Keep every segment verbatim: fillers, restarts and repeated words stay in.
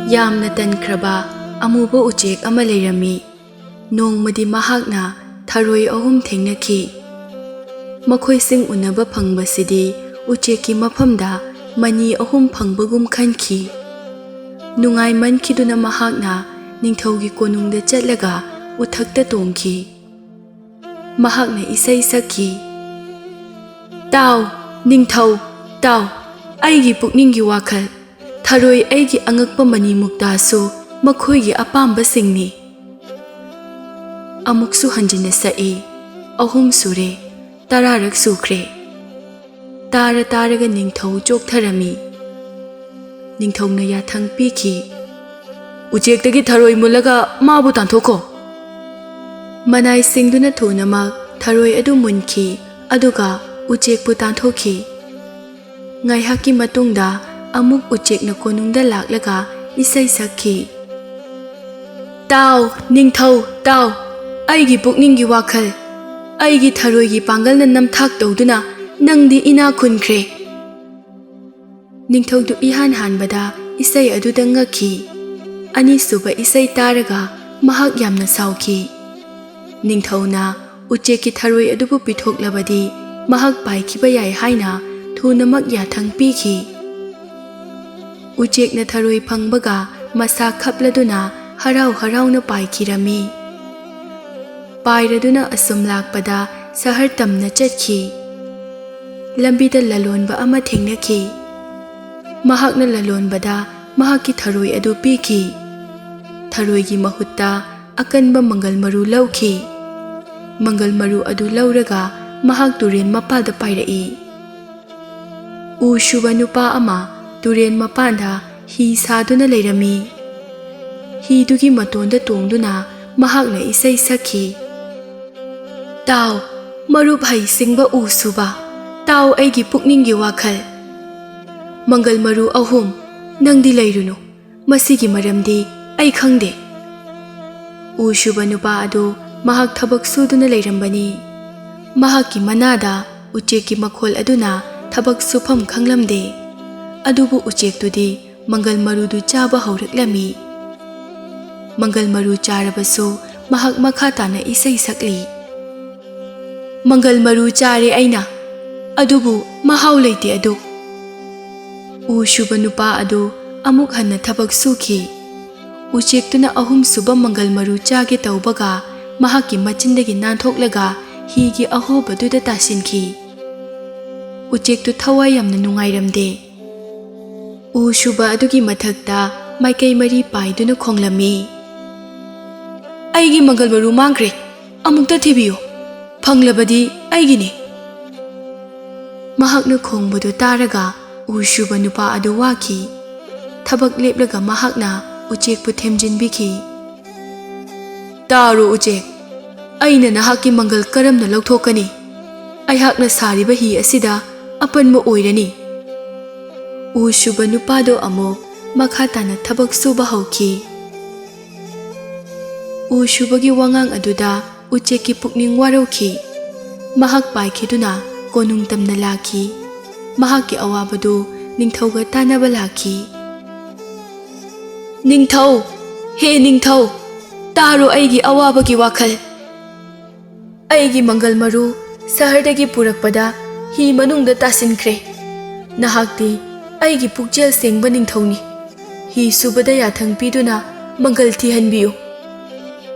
ꯌꯥꯝꯅ ꯇꯟꯈ꯭ꯔꯕ ꯑꯃꯨꯕ ꯎꯆꯦꯛ ꯑꯃ ꯂꯩꯔꯝꯃꯤ꯫ ꯅꯣꯡꯃꯗꯤ ꯃꯍꯥꯛꯅ ꯊꯔꯣꯏ ꯑꯍꯨꯝ ꯊꯦꯡꯅꯈꯤ꯫ ꯃꯈꯣꯏꯁꯤꯡ ꯎꯅꯕ ꯐꯪꯕꯁꯤꯗꯤ ꯎꯆꯦꯛꯀꯤ ꯃꯐꯝꯗ ꯃꯅꯤ ꯑꯍꯨꯝ ꯐꯪꯕꯒꯨꯝ ꯈꯟꯈꯤ꯫ ꯅꯨꯡꯉꯥꯏꯃꯟꯈꯤꯗꯨꯅ ꯃꯍꯥꯛꯅ ꯅꯤꯡꯊꯧꯒꯤ ꯀꯣꯅꯨꯡꯗ ꯆꯠꯂꯒ ꯎꯊꯛꯇ ꯇꯣꯡꯈꯤ꯫ ꯃꯍꯥꯛꯅ ꯏꯁꯩ ꯁꯛꯈꯤ, "ꯇꯥꯎ, ꯅꯤꯡꯊꯧ, ꯇꯥꯎ, ꯑꯩꯒꯤ ꯄꯨꯛꯅꯤꯡꯒꯤ ꯋꯥꯈꯜ, ꯊꯔꯣꯏ ꯑꯩꯒꯤ ꯑꯉꯛꯄ ꯃꯅꯤ ꯃꯨꯛꯇꯥꯁꯨ ꯃꯈꯣꯏꯒꯤ ꯑꯄꯥꯝꯕꯁꯤꯡꯅꯤ"꯫ ꯑꯃꯨꯛꯁꯨ ꯍꯟꯖꯤꯟꯅ ꯁꯛꯏ꯫ ꯑꯍꯨꯝ ꯁꯨꯔꯦ, ꯇꯔꯥꯔꯛ ꯁꯨꯈ꯭ꯔꯦ꯫ ꯇꯥꯔ ꯇꯥꯔꯒ ꯅꯤꯡꯊꯧ ꯆꯣꯛꯊꯔꯝꯃꯤ꯫ ꯅꯤꯡꯊꯧꯅ ꯌꯥꯊꯪ ꯄꯤꯈꯤ, "ꯎꯆꯦꯛꯇꯒꯤ ꯊꯔꯣꯏ ꯃꯨꯜꯂꯒ ꯃꯥꯕꯨ ꯇꯥꯟꯊꯣꯛꯈꯣ"꯫ ꯃꯅꯥꯏ ꯁꯤꯡꯗꯨꯅ ꯊꯨꯅꯃꯛ ꯊꯔꯣꯏ ꯑꯗꯨ ꯃꯨꯟꯈꯤ, ꯑꯗꯨꯒ ꯎꯆꯦꯛꯄꯨ ꯇꯥꯟꯊꯣꯛꯈꯤ꯫ ꯉꯥꯏꯍꯥꯛꯀꯤ ꯃꯇꯨꯡꯗ ꯑꯃꯨꯛ ꯎꯆꯦꯛꯅ ꯀꯣꯅꯨꯡꯗ ꯂꯥꯛꯂꯒ ꯏꯁꯩ ꯁꯛꯈꯤ, "ꯇꯥꯎ, ꯅꯤꯡꯊꯧ, ꯇꯥꯎ, ꯑꯩꯒꯤ ꯄꯨꯛꯅꯤꯡꯒꯤ ꯋꯥꯈꯜ, ꯑꯩꯒꯤ ꯊꯔꯣꯏꯒꯤ ꯄꯥꯡꯒꯜꯅ ꯅꯝꯊꯥꯛ ꯇꯧꯗꯨꯅ ꯅꯪꯗꯤ ꯏꯅꯥꯛ ꯈꯨꯟꯈ꯭ꯔꯦ"꯫ ꯅꯤꯡꯊꯧꯗꯨ ꯏꯍꯥꯟ ꯍꯥꯟꯕꯗ ꯏꯁꯩ ꯑꯗꯨꯗ ꯉꯛꯈꯤ꯫ ꯑꯅꯤꯁꯨꯕ ꯏꯁꯩ ꯇꯥꯔꯒ ꯃꯍꯥꯛ ꯌꯥꯝꯅ ꯁꯥꯎꯈꯤ꯫ ꯅꯤꯡꯊꯧꯅ ꯎꯆꯦꯛꯀꯤ ꯊꯔꯣꯏ ꯑꯗꯨꯕꯨ ꯄꯤꯊꯣꯛꯂꯕꯗꯤ ꯃꯍꯥꯛ ꯄꯥꯏꯈꯤꯕ ꯌꯥꯏ ꯍꯥꯏꯅ ꯊꯨꯅꯃꯛ ꯌꯥꯊꯪ ꯄꯤꯈꯤ꯫ ꯎꯆꯦꯛꯅ ꯊꯔꯣꯏ ꯐꯪꯕꯒ ꯃꯁꯥ ꯈꯞꯂꯗꯨꯅ ꯍꯔꯥꯎ ꯍꯔꯥꯎꯅ ꯄꯥꯏꯈꯤꯔꯝꯃꯤ꯫ ꯄꯥꯏꯔꯗꯨꯅ ꯑꯁꯨꯝ ꯂꯥꯛꯄꯗ ꯁꯍꯔ ꯇꯝꯅ ꯆꯠꯈꯤ꯫ ꯂꯝꯕꯤꯗ ꯂꯂꯣꯟꯕ ꯑꯃ ꯊꯦꯡꯅꯈꯤ꯫ ꯃꯍꯥꯛꯅ ꯂꯂꯣꯟꯕꯗ ꯃꯍꯥꯛꯀꯤ ꯊꯔꯣꯏ ꯑꯗꯨ ꯄꯤꯈꯤ꯫ ꯊꯔꯣꯏꯒꯤ ꯃꯍꯨꯠꯇ ꯑꯀꯟꯕ ꯃꯪꯒꯜ ꯃꯔꯨ ꯂꯧꯈꯤ꯫ ꯃꯪꯒꯜ ꯃꯔꯨ ꯑꯗꯨ ꯂꯧꯔꯒ ꯃꯍꯥꯛ ꯇꯨꯔꯦꯟ ꯃꯄꯥꯗ ꯄꯥꯏꯔꯛꯏ꯫ ꯎ ꯁꯨꯕ ꯅꯨꯄꯥ ꯑꯃ ꯇꯨꯔꯦꯟ ꯃꯄꯥꯟꯗ ꯍꯤ ꯁꯥꯗꯨꯅ ꯂꯩꯔꯝꯃꯤ꯫ ꯍꯤꯗꯨꯒꯤ ꯃꯇꯣꯟꯗ ꯇꯣꯡꯗꯨꯅ ꯃꯍꯥꯛꯅ ꯏꯁꯩ ꯁꯛꯈꯤ, "ꯇꯥꯎ, ꯃꯔꯨꯞ ꯍꯩꯁꯤꯡꯕ ꯎ ꯁꯨꯕ, ꯇꯥꯎ ꯑꯩꯒꯤ ꯄꯨꯛꯅꯤꯡꯒꯤ ꯋꯥꯈꯜ꯫ ꯃꯪꯒꯜ ꯃꯔꯨ ꯑꯍꯨꯝ, ꯅꯪꯗꯤ ꯂꯩꯔꯨꯅꯨ, ꯃꯁꯤꯒꯤ ꯃꯔꯝꯗꯤ ꯑꯩ ꯈꯪꯗꯦ"꯫ ꯎ ꯁꯨꯕ ꯅꯨꯄꯥ ꯑꯗꯨ ꯃꯍꯥꯛ ꯊꯕꯛ ꯁꯨꯗꯨꯅ ꯂꯩꯔꯝꯕꯅꯤ꯫ ꯃꯍꯥꯛꯀꯤ ꯃꯅꯥꯗ ꯎꯆꯦꯛꯀꯤ ꯃꯈꯣꯜ ꯑꯗꯨꯅ ꯊꯕꯛ ꯁꯨꯐꯝ ꯈꯪꯂꯝꯗꯦ꯫ ꯑꯗꯨꯕꯨ ꯎꯆꯦꯛꯇꯨꯗꯤ ꯃꯪꯒꯜ ꯃꯔꯨꯗꯨ ꯆꯥꯕ ꯍꯧꯔꯛꯂꯝꯃꯤ꯫ ꯃꯪꯒꯜ ꯃꯔꯨ ꯆꯥꯔꯕꯁꯨ ꯃꯍꯥꯛ ꯃꯈꯥ ꯇꯥꯅ ꯏꯁꯩ ꯁꯛꯂꯤ꯫ "ꯃꯪꯒꯜ ꯃꯔꯨ ꯆꯥꯔꯦ ꯑꯩꯅ, ꯑꯗꯨꯕꯨ ꯃꯍꯥꯎ ꯂꯩꯇꯦ ꯑꯗꯨ꯫" ꯎ ꯁꯨꯕ ꯅꯨꯄꯥ ꯑꯗꯨ ꯑꯃꯨꯛ ꯍꯟꯅ ꯊꯕꯛ ꯁꯨꯈꯤ꯫ ꯎꯆꯦꯛꯇꯨꯅ ꯑꯍꯨꯝꯁꯨꯕ ꯃꯪꯒꯜ ꯃꯔꯨ ꯆꯥꯒꯦ ꯇꯧꯕꯒ ꯃꯍꯥꯛꯀꯤ ꯃꯆꯤꯟꯗꯒꯤ ꯅꯥꯟꯊꯣꯛꯂꯒ ꯍꯤꯒꯤ ꯑꯍꯣꯕꯗꯨꯗ ꯇꯥꯁꯤꯟꯈꯤ꯫ ꯎꯆꯦꯛꯇꯨ ꯊꯋꯥꯏ ꯌꯥꯝꯅ ꯅꯨꯡꯉꯥꯏꯔꯝꯗꯦ꯫ ꯎ ꯁꯨꯕ ꯑꯗꯨꯒꯤ ꯃꯊꯛꯇ ꯃꯥꯏꯀꯩ ꯃꯔꯤ ꯄꯥꯏꯗꯨꯅ ꯈꯣꯡꯂꯝꯃꯤ꯫ "ꯑꯩꯒꯤ ꯃꯪꯒꯜ ꯃꯔꯨ ꯃꯥꯡꯈ꯭ꯔꯦ, ꯑꯃꯨꯛꯇ ꯊꯤꯕꯤꯌꯨ, ꯐꯪꯂꯕꯗꯤ ꯑꯩꯒꯤꯅꯤ꯫" ꯃꯍꯥꯛꯅ ꯈꯣꯡꯕꯗꯨ ꯇꯥꯔꯒ ꯎ ꯁꯨꯕ ꯅꯨꯄꯥ ꯑꯗꯨ ꯋꯥꯈꯤ꯫ ꯊꯕꯛ ꯂꯦꯞꯂꯒ ꯃꯍꯥꯛꯅ ꯎꯆꯦꯛꯄꯨ ꯊꯦꯝꯖꯤꯟꯕꯤꯈꯤ꯫ "ꯇꯥꯔꯣ ꯎꯆꯦꯛ, ꯑꯩꯅ ꯅꯍꯥꯛꯀꯤ ꯃꯪꯒꯜ ꯀꯔꯝꯅ ꯂꯧꯊꯣꯛꯀꯅꯤ? ꯑꯩꯍꯥꯛꯅ ꯁꯥꯔꯤꯕ ꯍꯤ ꯑꯁꯤꯗ ꯑꯄꯟꯕ ꯑꯣꯏꯔꯅꯤ꯫" ꯎ ꯁꯨꯕ ꯅꯨꯄꯥꯗꯣ ꯑꯃꯨꯛ ꯃꯈꯥ ꯇꯥꯅ ꯊꯕꯛ ꯁꯨꯕ ꯍꯧꯈꯤ꯫ ꯎ ꯁꯨꯕꯒꯤ ꯋꯥꯉꯥꯡ ꯑꯗꯨꯗ ꯎꯆꯦꯛꯀꯤ ꯄꯨꯛꯅꯤꯡ ꯋꯥꯔꯧꯈꯤ꯫ ꯃꯍꯥꯛ ꯄꯥꯏꯈꯤꯗꯨꯅ ꯀꯣꯅꯨꯡ ꯇꯝꯅ ꯂꯥꯛꯈꯤ꯫ ꯃꯍꯥꯛꯀꯤ ꯑꯋꯥꯕꯗꯨ ꯅꯤꯡꯊꯧꯒ ꯇꯥꯟꯅꯕ ꯂꯥꯛꯈꯤ꯫ "ꯅꯤꯡꯊꯧ, ꯍꯦ ꯅꯤꯡꯊꯧ, ꯇꯥꯔꯣ ꯑꯩꯒꯤ ꯑꯋꯥꯕꯒꯤ ꯋꯥꯈꯜ꯫ ꯑꯩꯒꯤ ꯃꯪꯒꯜ ꯃꯔꯨ ꯁꯍꯔꯗꯒꯤ ꯄꯨꯔꯛꯄꯗ ꯍꯤ ꯃꯅꯨꯡꯗ ꯇꯥꯁꯤꯟꯈ꯭ꯔꯦ꯫ ꯅꯍꯥꯛꯇꯤ ꯑꯩꯒꯤ ꯄꯨꯛꯆꯦꯜ ꯁꯦꯡꯕ ꯅꯤꯡꯊꯧꯅꯤ꯫ ꯍꯤ ꯁꯨꯕꯗ ꯌꯥꯊꯪ ꯄꯤꯗꯨꯅ ꯃꯪꯒꯜ ꯊꯤꯍꯟꯕꯤꯌꯨ꯫"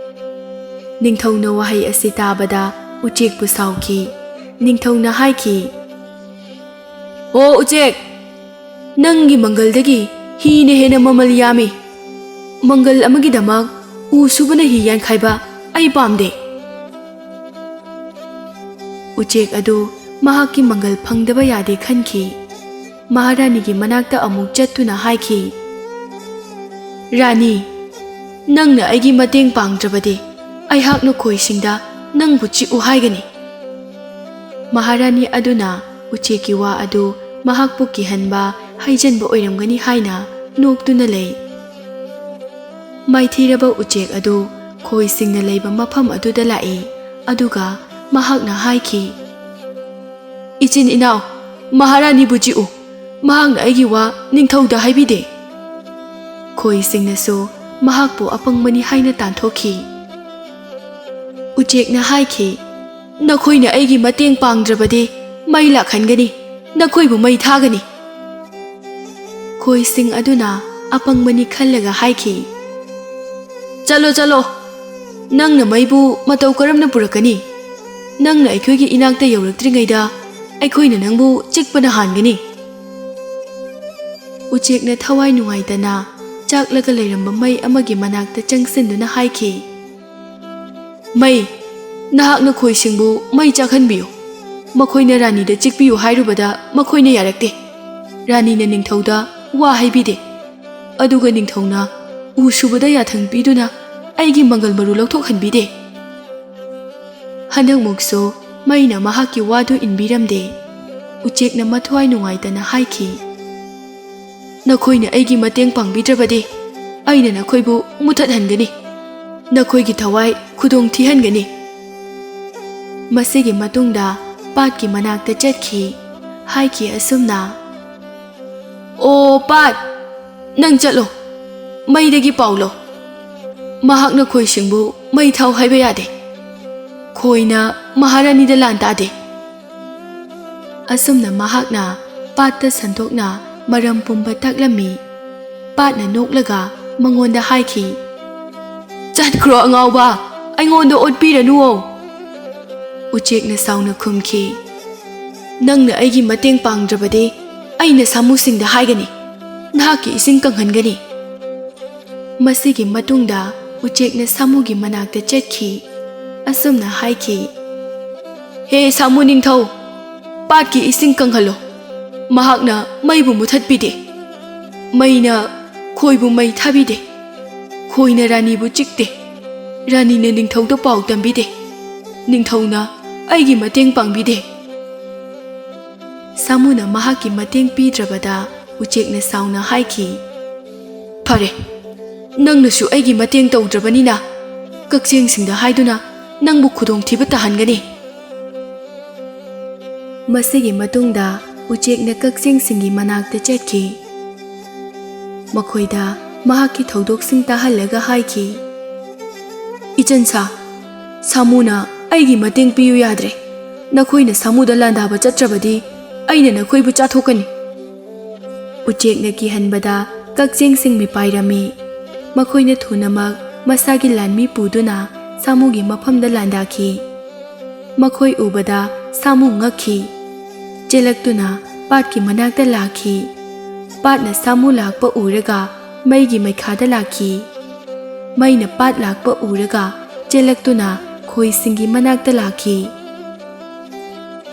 ꯅꯤꯡꯊꯧꯅ ꯋꯥꯍꯩ ꯑꯁꯤ ꯇꯥꯕꯗ ꯎꯆꯦꯛꯄꯨ ꯁꯥꯎꯈꯤ꯫ ꯅꯤꯡꯊꯧꯅ ꯍꯥꯏꯈꯤ, "ꯍꯣ ꯎꯆꯦꯛ, ꯅꯪꯒꯤ ꯃꯪꯒꯜꯗꯒꯤ ꯍꯤꯅ ꯍꯦꯟꯅ ꯃꯃꯜ ꯌꯥꯝꯃꯤ꯫ ꯃꯪꯒꯜ ꯑꯃꯒꯤꯗꯃꯛ ꯎ ꯁꯨꯕꯅ ꯍꯤ ꯌꯥꯟꯈꯥꯏꯕ ꯑꯩ ꯄꯥꯝꯗꯦ꯫" ꯎꯆꯦꯛ ꯑꯗꯨ ꯃꯍꯥꯛꯀꯤ ꯃꯪꯒꯜ ꯐꯪꯗꯕ ꯌꯥꯗꯦ ꯈꯟꯈꯤ꯫ ꯃꯍꯥꯔꯥꯅꯤꯒꯤ ꯃꯅꯥꯛꯇ ꯑꯃꯨꯛ ꯆꯠꯇꯨꯅ ꯍꯥꯏꯈꯤ, "ꯔꯥꯅꯤ, ꯅꯪꯅ ꯑꯩꯒꯤ ꯃꯇꯦꯡ ꯄꯥꯡꯗ꯭ꯔꯕꯗꯤ ꯑꯩꯍꯥꯛꯅ ꯈꯣꯏꯁꯤꯡꯗ ꯅꯪꯕꯨ ꯆꯤꯛꯎ ꯍꯥꯏꯒꯅꯤ꯫" ꯃꯍꯥꯔꯥꯅꯤ ꯑꯗꯨꯅ ꯎꯆꯦꯛꯀꯤ ꯋꯥ ꯑꯗꯨ ꯃꯍꯥꯛꯄꯨ ꯀꯤꯍꯟꯕ, ꯍꯥꯏꯖꯟꯕ ꯑꯣꯏꯔꯝꯒꯅꯤ ꯍꯥꯏꯅ ꯅꯣꯛꯇꯨꯅ ꯂꯩ꯫ ꯃꯥꯏꯊꯤꯔꯕ ꯎꯆꯦꯛ ꯑꯗꯨ ꯈꯣꯏꯁꯤꯡꯅ ꯂꯩꯕ ꯃꯐꯝ ꯑꯗꯨꯗ ꯂꯥꯛꯏ, ꯑꯗꯨꯒ ꯃꯍꯥꯛꯅ ꯍꯥꯏꯈꯤ, "ꯏꯆꯤꯟ ꯏꯅꯥꯎ, ꯃꯍꯥꯔꯥꯅꯤꯕꯨ ꯆꯤꯛꯎ꯫ ꯃꯍꯥꯛꯅ ꯑꯩꯒꯤ ꯋꯥ ꯅꯤꯡꯊꯧꯗ ꯍꯥꯏꯕꯤꯗꯦ꯫ ꯈꯣꯏꯁꯤꯡꯅꯁꯨ ꯃꯍꯥꯛꯄꯨ ꯑꯄꯪꯕꯅꯤ ꯍꯥꯏꯅ ꯇꯥꯟꯊꯣꯛꯈꯤ꯫ ꯎꯆꯦꯛꯅ ꯍꯥꯏꯈꯤ, "ꯅꯈꯣꯏꯅ ꯑꯩꯒꯤ ꯃꯇꯦꯡ ꯄꯥꯡꯗ꯭ꯔꯕꯗꯤ ꯃꯩ ꯂꯥꯛꯍꯟꯒꯅꯤ, ꯅꯈꯣꯏꯕꯨ ꯃꯩ ꯊꯥꯒꯅꯤ꯫" ꯈꯣꯏꯁꯤꯡ ꯑꯗꯨꯅ ꯑꯄꯪꯕꯅꯤ ꯈꯜꯂꯒ ꯍꯥꯏꯈꯤ, "ꯆꯠꯂꯣ, ꯆꯠꯂꯣ, ꯅꯪꯅ ꯃꯩꯕꯨ ꯃꯇꯧ ꯀꯔꯝꯅ ꯄꯨꯔꯛꯀꯅꯤ? ꯅꯪꯅ ꯑꯩꯈꯣꯏꯒꯤ ꯏꯅꯥꯛꯇ ꯌꯧꯔꯛꯇ꯭ꯔꯤꯉꯩꯗ ꯑꯩꯈꯣꯏꯅ ꯅꯪꯕꯨ ꯆꯤꯛꯄꯅ ꯍꯥꯟꯒꯅꯤ꯫" ꯎꯆꯦꯛꯅ ꯊꯋꯥꯏ ꯅꯨꯡꯉꯥꯏꯇꯅ ꯆꯥꯛꯂꯒ ꯂꯩꯔꯝꯕ ꯃꯩ ꯑꯃꯒꯤ ꯃꯅꯥꯛꯇ ꯆꯪꯁꯤꯟꯗꯨꯅ ꯍꯥꯏꯈꯤ, "ꯃꯩ, ꯅꯍꯥꯛꯅ ꯈꯣꯏꯁꯤꯡꯕꯨ ꯃꯩ ꯆꯥꯛꯍꯟꯕꯤꯌꯨ꯫ ꯃꯈꯣꯏꯅ ꯔꯥꯅꯤꯗ ꯆꯤꯛꯄꯤꯌꯨ ꯍꯥꯏꯔꯨꯕꯗ ꯃꯈꯣꯏꯅ ꯌꯥꯔꯛꯇꯦ꯫ ꯔꯥꯅꯤꯅ ꯅꯤꯡꯊꯧꯗ ꯋꯥ ꯍꯥꯏꯕꯤꯗꯦ꯫ ꯑꯗꯨꯒ ꯅꯤꯡꯊꯧꯅ ꯎ ꯁꯨꯕꯗ ꯌꯥꯊꯪ ꯄꯤꯗꯨꯅ ꯑꯩꯒꯤ ꯃꯪꯒꯜ ꯃꯔꯨ ꯂꯧꯊꯣꯛꯍꯟꯕꯤꯗꯦ꯫" ꯍꯟꯗꯛꯃꯨꯛꯁꯨ ꯃꯩꯅ ꯃꯍꯥꯛꯀꯤ ꯋꯥꯗꯨ ꯏꯟꯕꯤꯔꯝꯗꯦ꯫ ꯎꯆꯦꯛꯅ ꯃꯊ꯭ꯋꯥꯏ ꯅꯨꯡꯉꯥꯏꯇꯅ ꯍꯥꯏꯈꯤ, "ꯅꯈꯣꯏꯅ ꯑꯩꯒꯤ ꯃꯇꯦꯡ ꯄꯥꯡꯕꯤꯗ꯭ꯔꯕꯗꯤ ꯑꯩꯅ ꯅꯈꯣꯏꯕꯨ ꯃꯨꯊꯠꯍꯟꯒꯅꯤ꯫ ꯅꯈꯣꯏꯒꯤ ꯊꯋꯥꯏ ꯈꯨꯗꯣꯡ ꯊꯤꯍꯟꯒꯅꯤ꯫" ꯃꯁꯤꯒꯤ ꯃꯇꯨꯡꯗ ꯄꯥꯠꯀꯤ ꯃꯅꯥꯛꯇ ꯆꯠꯈꯤ꯫ ꯍꯥꯏꯈꯤ ꯑꯁꯨꯝꯅ, "ꯑꯣ ꯄꯥꯠ, ꯅꯪ ꯆꯠꯂꯣ, ꯃꯩꯗꯒꯤ ꯄꯥꯎ ꯂꯧ꯫ ꯃꯍꯥꯛꯅ ꯈꯣꯏꯁꯤꯡꯕꯨ ꯃꯩ ꯊꯥꯎ ꯍꯥꯏꯕ ꯌꯥꯗꯦ꯫ ꯈꯣꯏꯅ ꯃꯍꯥꯔꯥꯅꯤꯗ ꯂꯥꯟ ꯇꯥꯗꯦ꯫" ꯑꯁꯨꯝꯅ ꯃꯍꯥꯛꯅ ꯄꯥꯠꯇ ꯁꯟꯗꯣꯛꯅ ꯃꯔꯝ ꯄꯨꯝꯕ ꯇꯥꯛꯂꯝꯃꯤ꯫ ꯄꯥꯠꯅ ꯅꯣꯛꯂꯒ ꯃꯉꯣꯟꯗ ꯍꯥꯏꯈꯤ, "ꯆꯠꯈ꯭ꯔꯣ ꯑꯉꯥꯎꯕ, ꯑꯩꯉꯣꯟꯗ ꯑꯣꯠꯄꯤꯔꯅꯨꯋꯣ꯫" ꯎꯆꯦꯛꯅ ꯁꯥꯎꯅ ꯈꯨꯝꯈꯤ, "ꯅꯪꯅ ꯑꯩꯒꯤ ꯃꯇꯦꯡ ꯄꯥꯡꯗ꯭ꯔꯕꯗꯤ ꯑꯩꯅ ꯁꯥꯃꯨꯁꯤꯡꯗ ꯍꯥꯏꯒꯅꯤ, ꯅꯍꯥꯛꯀꯤ ꯏꯁꯤꯡ ꯀꯪꯍꯟꯒꯅꯤ꯫" ꯃꯁꯤꯒꯤ ꯃꯇꯨꯡꯗ ꯎꯆꯦꯛꯅ ꯁꯥꯃꯨꯒꯤ ꯃꯅꯥꯛꯇ ꯆꯠꯈꯤ꯫ ꯑꯁꯨꯝꯅ ꯍꯥꯏꯈꯤ, "ꯍꯦ ꯁꯥꯃꯨ ꯅꯤꯡꯊꯧ, ꯄꯥꯠꯀꯤ ꯏꯁꯤꯡ ꯀꯪꯍꯜꯂꯣ꯫ ꯃꯍꯥꯛꯅ ꯃꯩꯕꯨ ꯃꯨꯊꯠꯄꯤꯗꯦ꯫ ꯃꯩꯅ ꯈꯣꯏꯕꯨ ꯃꯩ ꯊꯥꯕꯤꯗꯦ꯫ ꯈꯣꯏꯅ ꯔꯥꯅꯤꯕꯨ ꯆꯤꯛꯇꯦ꯫ ꯔꯥꯅꯤꯅ ꯅꯤꯡꯊꯧꯗ ꯄꯥꯎ ꯇꯝꯕꯤꯗꯦ꯫ ꯅꯤꯡꯊꯧꯅ ꯑꯩꯒꯤ ꯃꯇꯦꯡ ꯄꯥꯡꯕꯤꯗꯦ꯫" ꯁꯥꯃꯨꯅ ꯃꯍꯥꯛꯀꯤ ꯃꯇꯦꯡ ꯄꯤꯗ꯭ꯔꯕꯗ ꯎꯆꯦꯛꯅ ꯁꯥꯎꯅ ꯍꯥꯏꯈꯤ, "ꯐꯔꯦ, ꯅꯪꯅꯁꯨ ꯑꯩꯒꯤ ꯃꯇꯦꯡ ꯇꯧꯗ꯭ꯔꯕꯅꯤꯅ ꯀꯛꯆꯦꯡꯁꯤꯡꯗ ꯍꯥꯏꯗꯨꯅ ꯅꯪꯕꯨ ꯈꯨꯗꯣꯡꯊꯤꯕ ꯇꯥꯍꯟꯒꯅꯤ꯫" ꯃꯁꯤꯒꯤ ꯃꯇꯨꯡꯗ ꯎꯆꯦꯛꯅ ꯀꯛꯆꯦꯡꯁꯤꯡꯒꯤ ꯃꯅꯥꯛꯇ ꯆꯠꯈꯤ꯫ ꯃꯈꯣꯏꯗ ꯃꯍꯥꯛꯀꯤ ꯊꯧꯗꯣꯛꯁꯤꯡ ꯇꯥꯍꯜꯂꯒ ꯍꯥꯏꯈꯤ, "ꯏꯆꯟꯁꯥ, ꯁꯥꯃꯨꯅ ꯑꯩꯒꯤ ꯃꯇꯦꯡ ꯄꯤꯌꯨ ꯌꯥꯗ꯭ꯔꯦ꯫ ꯅꯈꯣꯏꯅ ꯁꯥꯃꯨꯗ ꯂꯥꯟꯗꯥꯕ ꯆꯠꯇ꯭ꯔꯕꯗꯤ ꯑꯩꯅ ꯅꯈꯣꯏꯕꯨ ꯆꯥꯊꯣꯛꯀꯅꯤ꯫" ꯎꯆꯦꯛꯅ ꯀꯤꯍꯟꯕꯗ ꯀꯛꯆꯦꯡꯁꯤꯡ ꯃꯤꯄꯥꯏꯔꯝꯃꯤ꯫ ꯃꯈꯣꯏꯅ ꯊꯨꯅꯃꯛ ꯃꯁꯥꯒꯤ ꯂꯥꯟꯃꯤ ꯄꯨꯗꯨꯅ ꯁꯥꯃꯨꯒꯤ ꯃꯐꯝꯗ ꯂꯥꯟꯗꯥꯈꯤ꯫ ꯃꯈꯣꯏ ꯎꯕꯗ ꯁꯥꯃꯨ ꯉꯛꯈꯤ꯫ ꯆꯦꯜꯂꯛꯇꯨꯅ ꯄꯥꯠꯀꯤ ꯃꯅꯥꯛꯇ ꯂꯥꯛꯈꯤ꯫ ꯄꯥꯠꯅ ꯁꯥꯃꯨ ꯂꯥꯛꯄ ꯎꯔꯒ ꯃꯩꯒꯤ ꯃꯩꯈꯥꯗ ꯂꯥꯛꯈꯤ꯫ ꯃꯩꯅ ꯄꯥꯠ ꯂꯥꯛꯄ ꯎꯔꯒ ꯆꯦꯜꯂꯛꯇꯨꯅ ꯈꯣꯏꯁꯤꯡꯒꯤ ꯃꯅꯥꯛꯇ ꯂꯥꯛꯈꯤ꯫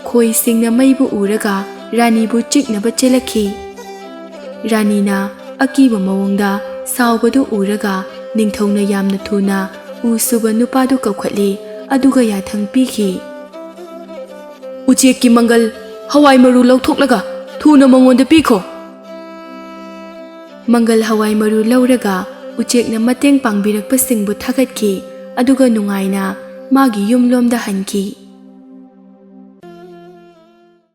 ꯈꯣꯏꯁꯤꯡꯅ ꯃꯩꯕꯨ ꯎꯔꯒ ꯔꯥꯅꯤꯕꯨ ꯆꯤꯛꯅꯕ ꯆꯦꯜꯂꯛꯈꯤ꯫ ꯔꯥꯅꯤꯅ ꯑꯀꯤꯕ ꯃꯑꯣꯡꯗ ꯁꯥꯎꯕꯗꯨ ꯎꯔꯒ ꯅꯤꯡꯊꯧꯅ ꯌꯥꯝꯅ ꯊꯨꯅ ꯎ ꯁꯨꯕ ꯅꯨꯄꯥꯗꯨ ꯀꯧꯈꯠꯂꯤ, ꯑꯗꯨꯒ ꯌꯥꯊꯪ ꯄꯤꯈꯤ, "ꯎꯆꯦꯛꯀꯤ ꯃꯪꯒꯜ ꯍꯋꯥꯏ ꯃꯔꯨ ꯂꯧꯊꯣꯛꯂꯒ ꯊꯨꯅ ꯃꯉꯣꯟꯗ ꯄꯤꯈꯣ꯫" ꯃꯪꯒꯜ ꯍꯋꯥꯏ ꯃꯔꯨ ꯂꯧꯔꯒ ꯎꯆꯦꯛꯅ ꯃꯇꯦꯡ ꯄꯥꯡꯕꯤꯔꯛꯄꯁꯤꯡꯕꯨ ꯊꯥꯒꯠꯈꯤ, ꯑꯗꯨꯒ ꯅꯨꯡꯉꯥꯏꯅ ꯃꯥꯒꯤ ꯌꯨꯝꯂꯣꯝꯗ ꯍꯟꯈꯤ꯫